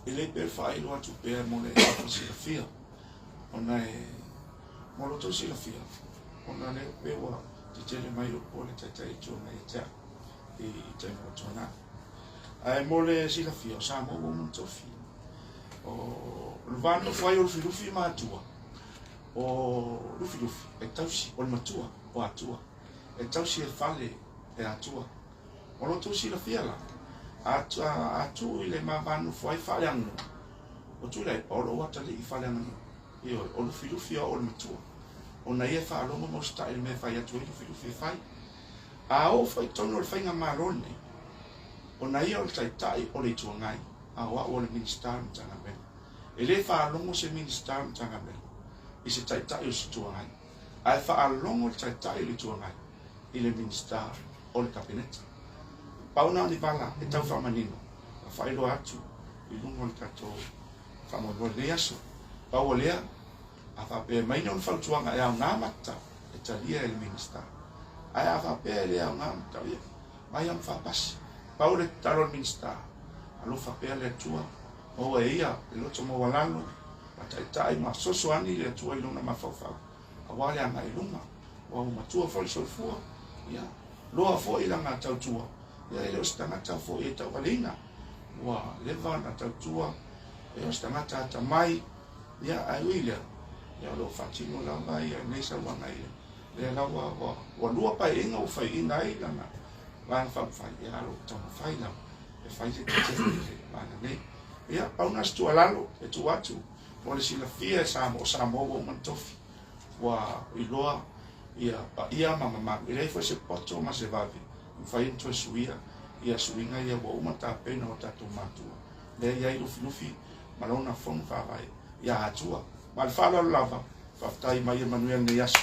E lelei pea le faailoa atu pea mo le silafia, ona e mo lo outou silafia, ona lea pei ua tetele mai upu a le Taitai Itu Agai ia te au i taimi ua tuanai. Ae mo le silafia, o Samoa ua uma ona tofi. O le va nofo ai o Lufilufi ma Atua, o Lufilufi e tausi, o le matua o Atua, e tausi e fale e Atua. O lo outou silafia la, a tuu i le ma va nofo ai faaleaganuu, o Tuilaepa o lou atalii faaleaganuu. Ioe, o Lufilufi o au o le matua. Ona ia e faalogo ma usitai i le mea e fai atu ai Lufilufi e fai. A oo foi i totonu o le faigamalo lenei, ona ia o le Taitai o le Itu Agai, a o au o le Minisita o le Matagaluega. E le faalogo se Minisita o le Matagaluega i se Taitai o se Itu Agai, ae faalogo le Taitai o le Itu Agai i le Minisita o le Kapeneta. Pau na o ni vala e tau faamanino ma faailoa atu i luga o le tatou faamoemoe i lenei aso. Pau o lea, a faapea e mai lona fautuaga e aoga ma tatau, e talia e le Minisita. Ae a faapea e le aoga ma tatau, ia, mai lava ma faapasi. Pau le tatalo a le Minisita, alofa pea le Atua, maua e ia le loto maualalo, ma taitai ma fesoasoani le Atua i lona mafaufau, aua le agai i luma, aua ua matua foi le soifua, ia, loa foi lana tautua, ia e le o se tagata foi e tauvaleina, ua leva ona tautua, e o se tagata atamai, ia, ae ui i lea, ia o lo o faatino lava ia lenei sauaga i lea lava ua, ua lua paeaiga ua faiaina ai lana Vaega Faaupufai, ia o lo o taumafai lava e fai se tetele i le vaega nei. Ia, pau na se tuualalo e tuu atu mo le silafia e Samoa, o Samoa ua uma ona tofi, ua iloa ia paia ma mamalu, e leai foi se poto ma se vave e mafai ona toe suia ia suiga ia ua uma ona tapena o tatou matua. Lea e i ai Lufilufi ma lona fono faavae ia Atua. Ma le faaaloalo lava, faafetai ma ia manuia lenei aso.